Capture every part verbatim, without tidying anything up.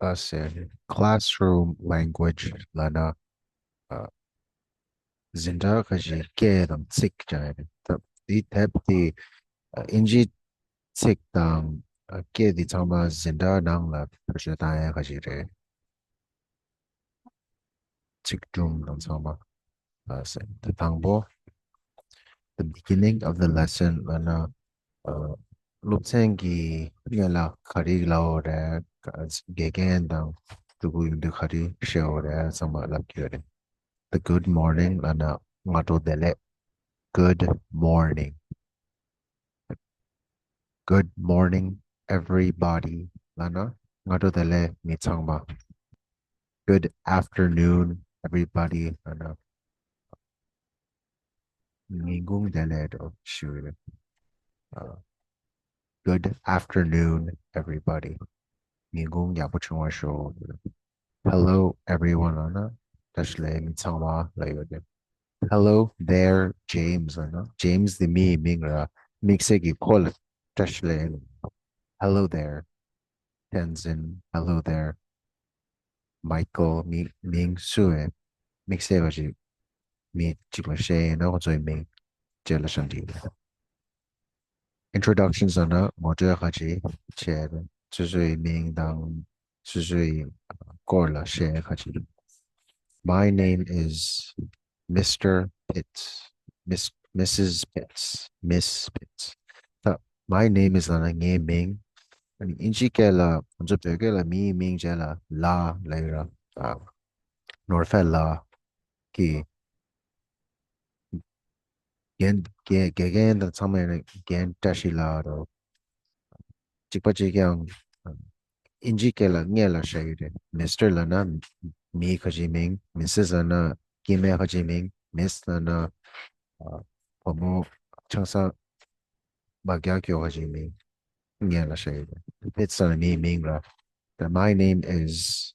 ཨ་སེ། Classroom language ལབ་ན། ཨ། འཛིན་གྲྭ་ཁ་ཤས་སྐད་དང་ཚིག་ཀྱང་ཡོད་རེད། ད་འདི་དེབ་དེ་ཨ་ཨིན་ཇི་ཚིག་དང་ཨ་སྐད་འདི་ཚང་མ་འཛིན་གྲྭ་ནང་ལ་བེད་སྤྱོད་བཏང་ཡ་ཁ་ཤས་རེད། ཚིག་སྒྲུང་དང་ཚང་མ། ཨ་སེ། ད་དང་པོ། The beginning of the lesson ལབ་ན། ཨ། སློབ་ཚན་གྱི་སྔོན་ལ་ག་རེ་ལབ་ཡོད་རེད། དགེ་རྒན་དང་ཕྲུ་གུ་ཡོང་དུས་ག་རེ་བཤད་ཡོད་རེད། ཚང་མ་ལབ་ཀྱི་ཡོད་རེད། The good morning ལབ་ན་སྔ་དྲོ་བདེ་ལེགས། Good morning. Good morning everybody ལབ་ན་སྔ་དྲོ་བདེ་ལེགས་མི་ཚང་མ། Good afternoon everybody ལབ་ན་ཉིན་གུང་བདེ་ལེགས་འགྲོ་ཞུ་ཡོད། ཨ། Good afternoon everybody. ཉིན་གུང་ཡག་པོ་བྱུང་བ་ཤོག། Hello everyone ལབ་ན་བཀྲ་ཤིས་བདེ་ལེགས་མི་ཚང་མ་ལབ་ཡོད་རེད། Hello there James ལབ་ན་James དེ་མིའི་མིང་རེད། དམིགས་བསལ་གྱིས་ཁོ་ལ་བཀྲ་ཤིས་བདེ་ལེགས། Hello there Tenzin. Hello there Michael. མི་མིང་སུ་རེད། དམིགས་བསལ་བ་ཞིག་མི་གཅིག་ལ་བཤད་ཡིན་ན་ཁོ་ཚོའི་མིང་བཅས་ལ་བཤད་འདི་ཡིན། Introduction ཟེར་ན་ངོ་སྤྲོད་ཁ་ཅིག་བྱས། སོ་སོའི་མིང་དང་སོ་སོའི་སྐོར་ལ་བཤད་ཁ་ཅིག My name is Mister Pitts. Miss Missus Pitts. Miss Pitts. ད་My name is ལབ་ན་ངའི་མིང་། ཨ་ནི་ཨིན་ཇི་སྐད་ལ་ང་ཚོ་བོད་སྐད་ལ་མིའི་མིང་བྱས་ལ་ལགས་ལབ་ཡོད་ར། ནོར་ཧྥལ་ལགས་ཀྱིས་རྒན་དགེ་དགེ་རྒན་དང་ཚང་མ་ཡིན་ན་རྒན་བཀྲ་ཤིས་ལགས་རོ། གཅིག་པ་གཅིག་རྐྱང་ཨིན་ཇི་སྐད་ལ་སྔོན་ལ་བཤད་ཀྱི་རེད། Mister ལབ་ན་མིའི་ཁ་ཆེའི་མིང་། Missus ལབ་ན་སྐྱེ་དམན་ཁ་ཆེའི་མིང་། Miss ལབ་ན་ཨ་བུ་མོ་ཆང་ས་སྦ་རྒྱག་སྐྱོ་ཁ་ཆེའི་མིང་སྔོན་ལ་བཤད་ཀྱི་རེད། Pitts ལབ་ན་མིའི་མིང་ར། My name is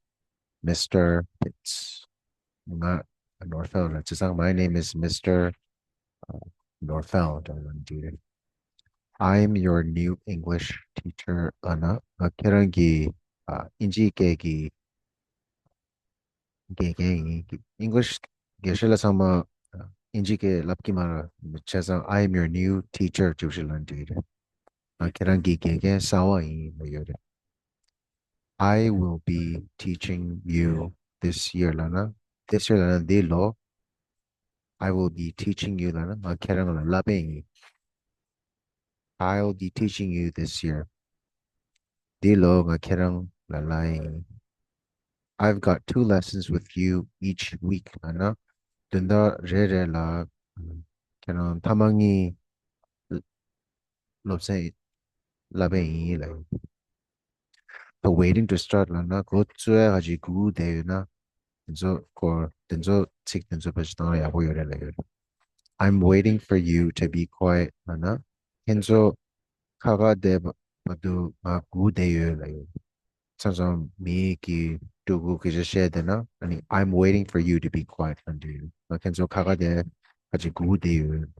Mister Pitts. ང་ནོར་ཧྥལ་རེད། བྱས་ཙང་My name is Mister ནོར་ཧྥལ་ལབ་ན་འགྲིག་རེད། I'm your new English teacher ལབ་ན་ང་ཁྱེད་རང་གི་ཨ་ཨིན་ཇིའི་སྐད་ཀྱི་དགེ་རྒན་ཡིན། English དགེ་བཤེས་ལགས་ཚང་མ་ཨ་ཨིན་ཇིའི་སྐད་ལབ་ཀྱི་མ་རེད། བྱས་ཙང་I'm your new teacher ཅིག་ཞིག་ལབ་ན་འགྲིག་རེད། ང་ཁྱེད་རང་གི་དགེ་རྒན་གསར་པ་ཡིན་ལབ་ཡོད་རེད། I will be teaching you this year ལབ་ན། This year ལབ་ན་འདི་ལོ། I will be teaching you ལབ་ན་ང་ཁྱེད་རང་ལ་བསླབ་པ་ཡིན། I'll be teaching you this year. འདི་ལོ་ང་ཁྱེད་རང་ལ་བསླབ་ཡིན། I've got two lessons with you each week ལབ་ན། བདུན་ཕྲག་རེ་རེ་ལ་ཁྱེད་རང་ཐ་མ་གཉིས་སློབ་ཚན་བསླབ་པ་ཡིན་ལབ་ཡོད། The waiting to start ལབ་ན་འགོ་བཙུགས་ཡ་ག་ཅིག་སྒུག་བསྡད་ཡོད་ན། དེ་ཚོ་སྐོར་དེ་ཚོ་ཚིག་དེ་ཚོ་བེད་སྤྱོད་བཏང་ན་ཡག་པོ་ཡོད་རེད་ལབ་ཡོད། I'm waiting for you to be quiet ལབ་ན་ཁྱེད་ཚོ་ཁ་ཁ་བསྡད་པ་བར་དུ་ང་སྒུག་བསྡད་ཡོད་ལབ་ཡོད། མཚམས་མཚམས་མི་གིས་ཕྲུ་གུ་སྐད་ཆ་བཤད་བསྡད་ན་ཨ་ནི། I'm waiting for you to be quiet ལབ་འདྲ་ཡོད། ང་ཁྱེད་ཚོ་ཁ་ཁ་བསྡད་ཁ་ཅིག་སྒུག་བསྡད་ཡོད།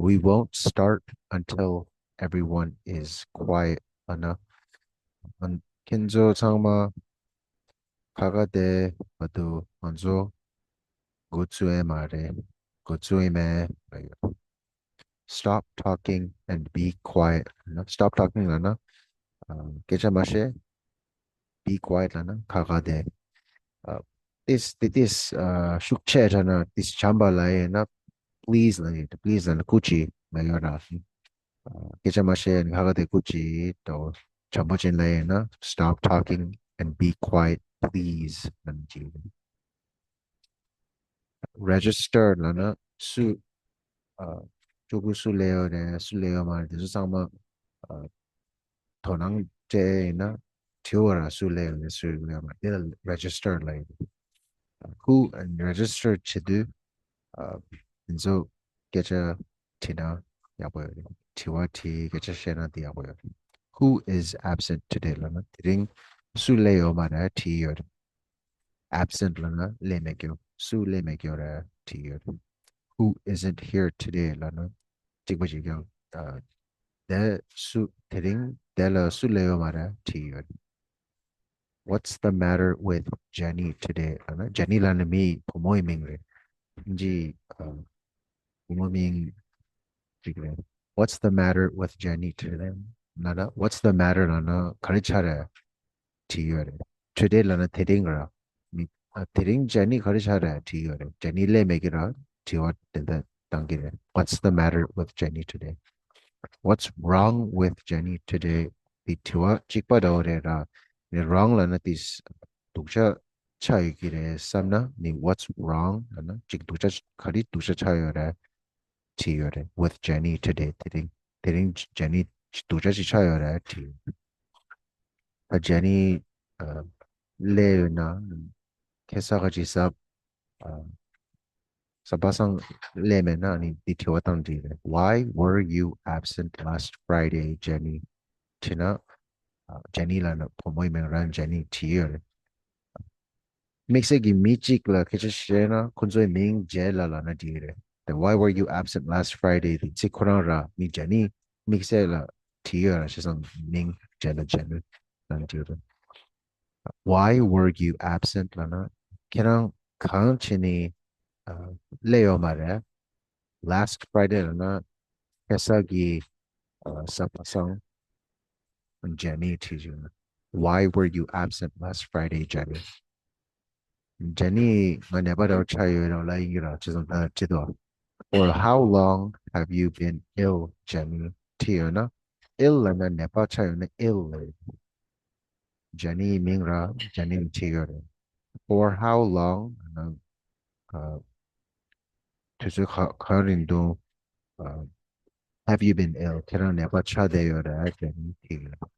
We won't start until everyone is quiet ལབ་ན། ཨ་ནི་ཁྱེད་ཚོ་ཚང་མ་ཁ་ཁ་བསྡད་བར་དུ་ང་ཚོ་འགོ་བཙུགས་ཡས་མ་རེད། འགོ་བཙུགས་ཡས་མེད་ལབ་ཡོད། Stop talking and be quiet ལབ་ན། Stop talking ལབ་ན་ཨ་སྐད་ཆ་མ་བཤད། Be quiet ལབ་ན་ཁ་ཁ་བསྡད། ཨ་ཏིས་ཏི་ཏིས་ཨ་ཤུགས་ཆེ་དྲགས་ན་ཏིས་བྱམས་པ་ལབ་ཡས་ན། Please ལབ་ཡས། Please ལབ་ན་སྐུ་མཁྱེན་ལབ་ཡོད་ར། ཨ་སྐད་ཆ་མ་བཤད་ན་ཁ་ཁ་བསྡད། སྐུ་མཁྱེན་དོ་བྱམས་པོ་ཅན་ལབ་ཡས་ན། Stop talking and be quiet please ལབ་ན་ཅི། Register ལབ་ན་སུ་ཨ་ཕྲུ་གུ་སུ་སླེབས་ཡོད་རེད། སུ་སླེབས་ཡོད་མ་རེད། དེ་ཚོ་ཚང་མ་ཨ་དོ་སྣང་སྤྲད་ཡིན་ན་དྲི་བ་ར། སུ་སླེབས་ཡོད་རེད། སུ་སླེབས་ཡོད་མ་རེད། དེ་ལ་register ལབ་ཡོད། Who and register བྱེད་དུས་ཨ་དེ་ཚོ་སྐད་ཆ་དྲིས་ན་ཡག་པོ་ཡོད་རེད། དྲི་བ་དྲིས་སྐད་ཆ་བཤད་ན་དེ་ཡག་པོ་ཡོད་རེད། Who is absent today ལབ་ན་དེ་རིང་སུ་སླེབས་ཡོད་མ་རེད་དྲིས་ཡོད་རེད། Absent ལབ་ན་སླེབས་མེད་མཁན། སུ་སླེབས་མེད་མཁན་རེད་དྲིས་ཡོད། Who isn't here today ལབ་ན་གཅིག་པ་གཅིག་རྐྱང་། ཨ་དེ་སུ་དེ་རིང་དེ་ལ་སུ་སླེབས་ཡོད་མ་རེད་དྲིས་ཡོད། What's the matter with Jenny today? ལབ་ན། Jenny ལབ་ན་མི་བུ་མོའི་མིང་རེད། ཨིན་ཇི་ཨ་བུ་མོ་མིང་ཅིག་རེད། What's the matter with Jenny today? ལབ་ན། What's the matter? ལབ་ན་ག་རེ་ཆགས་རེད་དྲིས་ཡོད་རེད། Today ལབ་ན་དེ་རིང་ར། མི་ཨ་དེ་རིང་Jenny ག་རེ་ཆགས་རེད་དྲིས་ཡོད་རེད། Jenny སླེབས་མེད་ཀྱི་ར། དྲི་བ་དེ་འདྲ་བཏང་གི་རེད། What's the matter with Jenny today? What's wrong with Jenny today? དེ་དྲི་བ་གཅིག་པ་འདྲ་བོ་རེད་ར། ནི་wrong ལབ་ན་དེ་སྡུག་ཅག་ཆགས་ཡོད་ཀྱི་རེད་བསམ་ན། ནི་what's wrong ལབ་ན་ཅིག་སྡུག་ཅག་ག་རེ་སྡུག་ཅག་ཆགས་ཡོད་རེད་དྲིས་ཡོད་རེད། With Jenny today དེ་རིང་དེ་རིང་Jenny སྡུག་ཅག་ཅིག་ཆགས་ཡོད་རེད་དྲིས། ད་Jenny ཨ་སླེབས་ཡོད་ན་ཁ་ཟས་ག་ཅིག་ཟ། ཨ་ཟ་པ་སང་སླེབས་མེད་ན་ནི་འདི་དྲི་བ་བཏང་དྲིས་རེད། Why were you absent last Friday, Jenny? དྲིས་ན། ཨ་Jenny ལབ་ན་བུ་མོའི་མིང་རང་Jenny དྲིས་ཡོད་རེད། དམིགས་བསལ་གྱི་མི་གཅིག་ལ་སྐད་ཆ་བཤད་ན་ཁོ་ཚོའི་མིང་J ལབ་ལབ་ན་འགྲིག་གི་རེད། The Why were you absent last Friday? དེ་ཚིག་ཁོ་རང་ར་མི་Jenny དམིགས་བསལ་ལ་དྲིས་ཡོད་ར། བྱས་ཙང་མིང་J ལ་Jenny ལབ་ན་འགྲིག་གི་རེད། Why were you absent? ལབ་ན་ཁྱེད་རང་གང་བྱས་ནས་ཨ་སླེབས་ཡོད་མ་རེད། Last Friday ལབ་ན་ཁ་ཟས་གི་ཨ་ཟ་པ་སང་Jenny དྲིས་བྱུང་། Why were you absent last Friday, Jenny? Jenny ང་ནད་པ་འདྲ་བོ་ཆགས་ཡོད་རེད་ལབ་ཡིན་གྱི་ར། བྱས་ཙང་ད་དྲིས་དོ། For how long have you been ill, Jenny? དྲིས་ཡོད་ན། Ill ལབ་ན་ནད་པ་ཆགས་ཡོད་ན་ill ལབ། Jenny མིང་ར་Jenny དྲིས་ཡོད་རེད། For how long? ལབ་ན་ཨ་དུས་ཚོད་ག་གང་རིང་དུ་ཨ་Have you been ill? ཁྱེད་རང་ནད་པ་ཆགས་བསྡད་ཡོད་རེད། Jenny དྲིས་ཡོད།